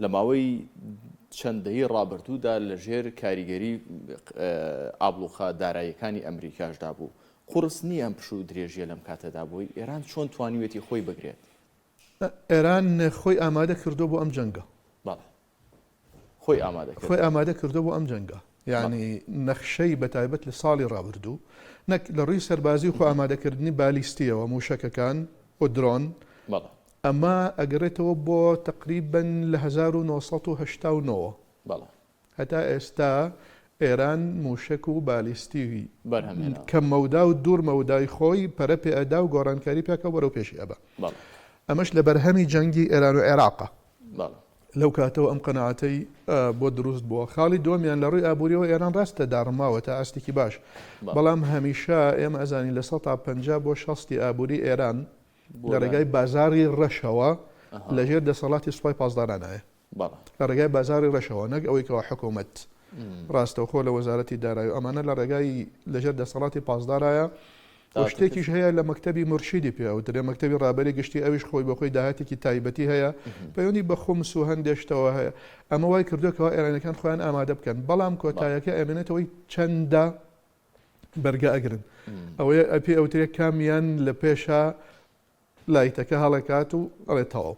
لە ماوەی چەند دەیەی ڕابردوودا لە ژێر کاریگەری ئابڵوقە داراییەکانی ئەمریکاشدا بوو. قوڕس نییە ئەم پشوو درێژییە لەم کاتەدا بۆی؟ ئێران چۆن توانیویەتی خۆی بگرێت؟ ئێران خۆی ئامادە کردووە بۆ ئەم جەنگە. بەڵێ. خۆی ئامادە کردووە. خۆی ئامادە کردووە بۆ ئەم جەنگە. یانی نەخشەی بە تایبەت لە ساڵی ڕابردوو نەک لە ڕووی سەربازی و خۆ ئامادەکردنی بالیستییەوە، مووشەکەکان و درۆن، بەڵێ. ئەمە ئەگەڕێتەوە بۆ تەقریبەن لە 1989 وە بەڵێ. هەتا ئێستا ئێران مووشەک و بالیستی بەرهەم هێناوە. کەم مەودا و دوور مەودای خۆی پەرە پێ ئەدا و گۆڕانکاری پێکا و بەرەو پێشی ئەبا. بەڵێ. ئەمەش لە بەرهەمی جەنگی ئێران و عێراقە. بەڵێ. لەو کاتەوە ئەم قەناعەتەی بۆ دروست بووە. خاڵی دووەمیان لە ڕووی ئابووریەوە ئێران ڕاستە داڕماوە تا ئاستێکی باش، بەڵام هەمیشە ئێمە ئەزانین 50% بۆ 60 ئابووری ئێران لە ڕێگای بازاڕی ڕەشەوە لەژێر دەسەڵاتی سوپای پاسدارانایە. لە ڕێگای بازاڕی ڕەشەوە نەک ئەوەی کەوا حکوومەت ڕاستەوخۆ لە وەزارەتی دارایی و ئەمانە لە ڕێگای لەژێر دەسەڵاتی پاسدارایە و شتێکیش هەیە لە مەکتەبی مورشیدی پێ ئەوترێ مەکتەبی ڕابەری گشتی ئەویش خۆی بە خۆی داهاتێکی تایبەتی هەیە پەیوەندی بە خومس و هەندێک شتەوە هەیە ئەمە وای کردووە کەوا ئێرانەکان خۆیان ئامادە بکەن بەڵام کۆتایەکە ئەمێنێتەوەی چەندە بەرگە ئەگرن ئەوەیە پێ ئەوترێ کامیان لە پێشا لایتەکە هەڵەکات و ئەڵێ تەواو.